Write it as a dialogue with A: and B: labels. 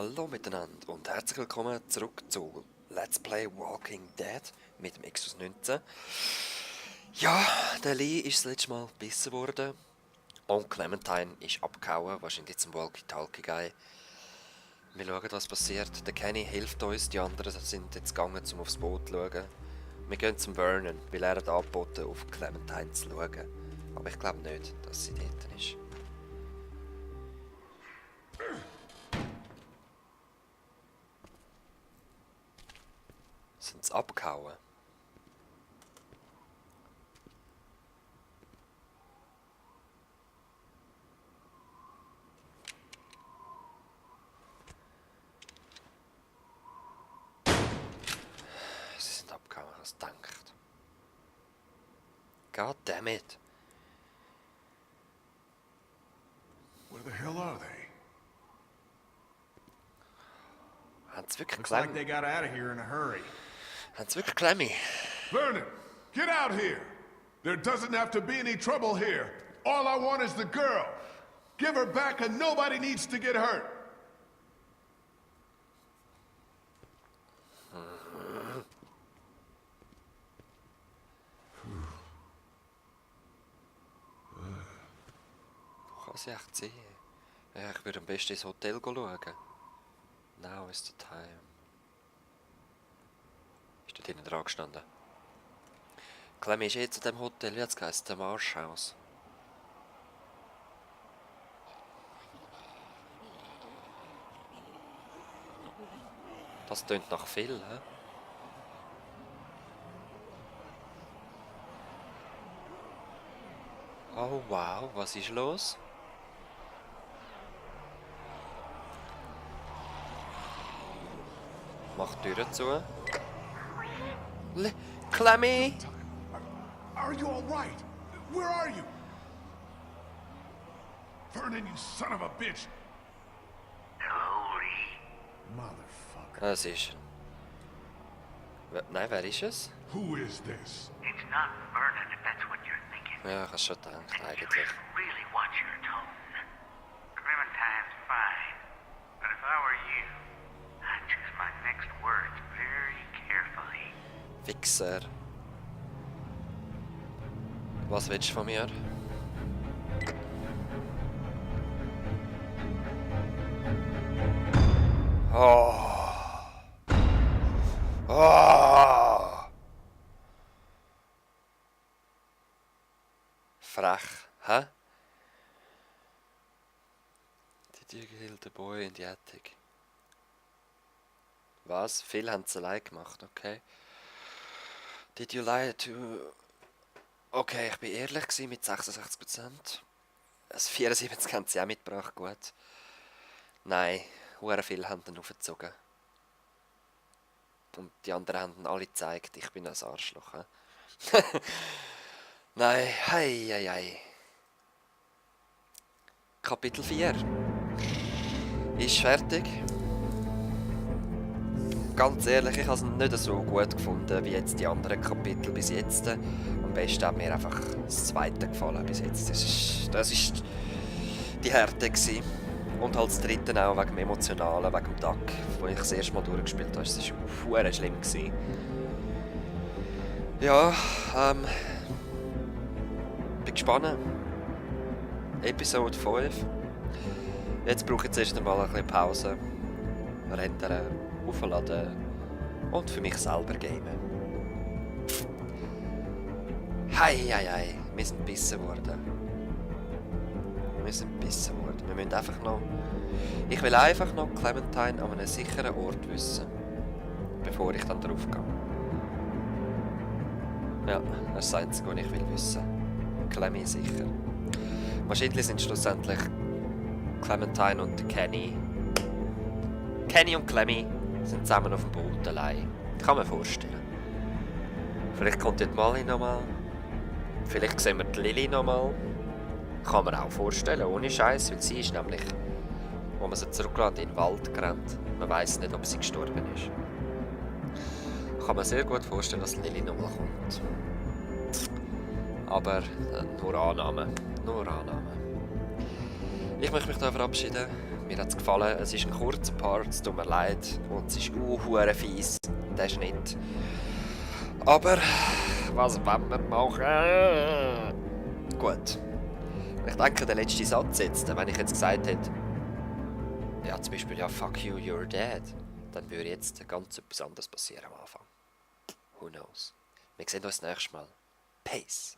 A: Hallo miteinander und herzlich willkommen zurück zu Let's Play Walking Dead mit dem Exodus 19. Ja, der Lee ist das letzte Mal gebissen worden und Clementine ist abgehauen, wahrscheinlich zum Walkie-Talkie-Guy. Wir schauen, was passiert. Der Kenny hilft uns, die anderen sind jetzt gegangen, um aufs Boot zu schauen. Wir gehen zum Vernon, weil er hat angeboten, auf Clementine zu schauen. Aber ich glaube nicht, dass sie dort ist. Sind sie abgehauen? Sie sind abgehauen, als gedacht. God damn it.
B: Where the hell are they?
A: Haben sie wirklich
B: Looks like
A: Clemmy?
B: they got out of here in a hurry.
A: Haben sie wirklich Clemmy?
B: Vernon, get out here! There doesn't have to be any trouble here. All I want is the girl. Give her back and nobody needs to get hurt.
A: Wo kann sie echt sein? Ja, ich würde am besten ins Hotel schauen. Now is the time. Ist dort hinten dran gestanden? Clemmy ist jetzt in dem Hotel, wie hat es geheißen? Der Marschhaus. Das tönt nach viel, hä? Oh wow, was ist los? Mach die Türen zu. Clemmy!
B: Are you all right? Where are you? Vernon, you son of a bitch!
C: Hello, Lee.
B: Motherfucker.
A: Das ist er. Nein, wer ist es?
B: Who is this?
C: It's not Vernon, if that's what you're thinking.
A: Ja, ich hab's schon gedacht,
C: You
A: eigentlich.
C: really watch your tone. Clementine's fine. But if I were you, I'd choose my next words very carefully.
A: Wichser. Was willst du von mir? Oh. Oh. Frech, hä? Did you kill the boy in the attic? Was? Viel haben sie allein gemacht, okay? Did you lie to... Okay, ich bin ehrlich gewesen mit 66%. Das 74 haben sie auch mitgebracht, gut. Nein, sehr viele haben ihn aufgezogen. Und die anderen haben ihn alle gezeigt, ich bin ein Arschloch. Nein, hei, hei, hei. Kapitel 4 ist fertig. Ganz ehrlich, ich habe es nicht so gut gefunden wie jetzt die anderen Kapitel bis jetzt. Am besten hat mir einfach das zweite gefallen bis jetzt. Das ist die Härte gewesen. Und halt das dritte auch wegen dem Emotionalen, wegen dem Duck, wo ich das erste Mal durchgespielt habe. Das war verdammt schlimm gewesen. Ja, bin gespannt. Episode 5. Jetzt brauche ich zuerst einmal ein bisschen Pause. Rendern, aufladen und für mich selber gamen. Hei, hei, hei, wir sind gebissen worden. Wir müssen einfach noch... Ich will einfach noch Clementine an einem sicheren Ort wissen, bevor ich dann drauf gehe. Ja, das ist das Einzige, was ich will wissen. Clemmy sicher. Wahrscheinlich sind schlussendlich Clementine und Kenny. Kenny und Clemmy sind zusammen auf dem Boot allein. Kann man vorstellen. Vielleicht kommt die Molly nochmal. Vielleicht sehen wir die Lily nochmal. Kann man auch vorstellen, ohne Scheiß, weil sie ist nämlich, wo man sie zurückgelassen in den Wald gerannt. Man weiss nicht, ob sie gestorben ist. Kann man sehr gut vorstellen, dass Lily nochmal kommt. Aber nur Annahmen. Nur Annahmen. Ich möchte mich da verabschieden. mir hat es gefallen. Es ist ein kurzer Part, es tut mir leid. Und es ist hure fies, der Schnitt. Aber, was wollen wir machen? Gut. Ich denke, der letzte Satz jetzt, wenn ich jetzt gesagt hätte, ja, zum Beispiel, ja, fuck you, you're dead, dann würde jetzt ganz etwas anderes passieren am Anfang. Who knows? Wir sehen uns nächstes Mal. Peace.